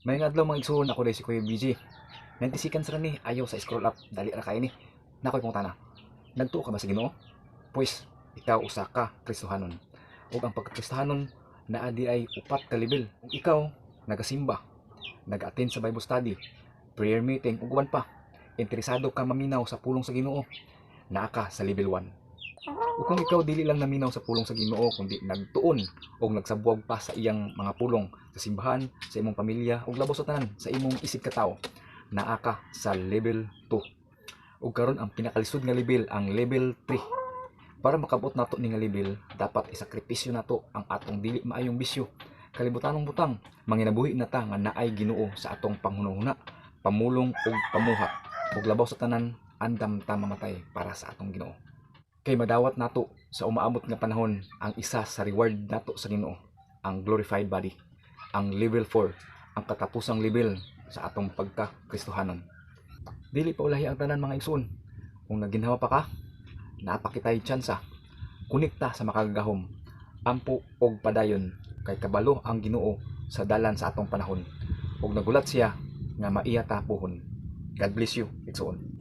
Maayong adlaw, mga igsoon, ako diay si Kuya BG. 90 seconds ra ni, ayaw sa scroll up, dali ra kaayo ni. Naa koy pangutana. Nagtuo ka ba sa Ginoo? Pues, ikaw usa ka Kristohanon. Ug ang pagka-Kristohanon naa diay upat ka level. Ug ikaw nagasimba, nag-attend sa Bible study, prayer meeting ug uban pa. Interesado ka maminaw sa pulong sa Ginoo, naa ka sa level 1. Ug kung ikaw dili lang naminaw sa pulong sa Ginoo kundi nagtuon og nagsabwag pa sa iyang mga pulong sa simbahan, sa imong pamilya ug labaw sa tanan sa imong isig katawo, naa ka sa level 2. Ug karon, ang pinakalisod nga level, ang level 3. Para makabot nato ni nga level, dapat isakripisyo nato ang atong dili maayong bisyo, kalibutanong butang, manginabuhi na ta nga naay Ginoo sa atong panghunahuna, pamulong ug pamuhat. Ug labaw sa tanan, andam ta mamatay para sa atong Ginoo. Kay madawat nato sa umaabot nga panahon ang isa sa reward nato sa Ginoo, ang glorified body, ang level 4, ang katapusang level sa atong pagka-Kristohanon. Dili pa ulahi ang tanan, mga igsoon. Kung naginhawa pa ka, naa pa kitay tsansa. Konekta sa Makagagahom. Ampo og padayon kay kabalo ang Ginoo sa dalan sa atong panahon. Ug nagulat siya nga maiya ta puhon. God bless you, igsoon.